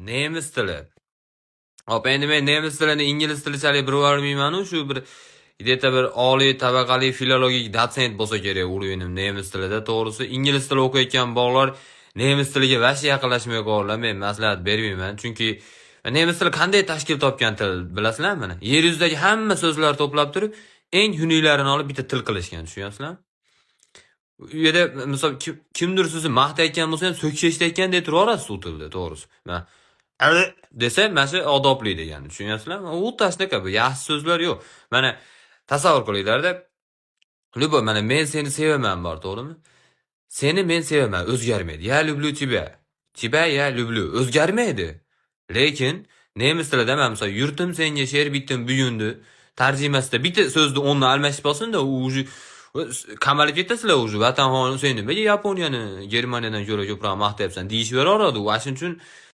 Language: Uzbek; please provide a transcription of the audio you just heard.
Nemis tili. Hop, endi men nemis tilini ingliz tilichalik bilib olmayman-u, shu bir где-то bir oliy tabaqali filologik dotsent bo'lsa kerak уровень im nemis tilida. To'g'risi, ingliz tili o'qiyotgan bolalar nemis tiliga вообще yaqinlashmay qo'yinglar, men maslahat bermayman. Chunki nemis tili qanday tashkil topgan til, bilasizlarmi mana? Yer yuzidagi hamma so'zlarni to'plab turib, eng xunuklarini olib bitta til qilishgan, tushunyapsizlarmi? U yerda misol kimdir sizni maqtayotgan bo'lsa ham, so'kish eshitayotgandek turaverasiz u tilda, to'g'risi. Mana desa, mana shu odobli degani, tushunyapsizlarmi? U shunaqa, bu yaxshi so'zlar yo'q. Mana tasavvur qilinglarda, любой mana "Men seni sevaman" bor, to'g'rimi? "Seni men sevaman" o'zgarmaydi. "Я люблю тебя". "Тебя я люблю" o'zgarmaydi. Lekin nemis tilida mana misol "Yurtim senga she'r bitdim bugundi" tarjimasida bitta so'zni o'rnini almashib olsin-da, u уже qamalib ketasizlar уже. "Vatanxon, sen nimaga Yaponiyani Germaniyadan ko'ra ko'proq maqtayapsan?" deyishaveraveradi. U shuning uchun.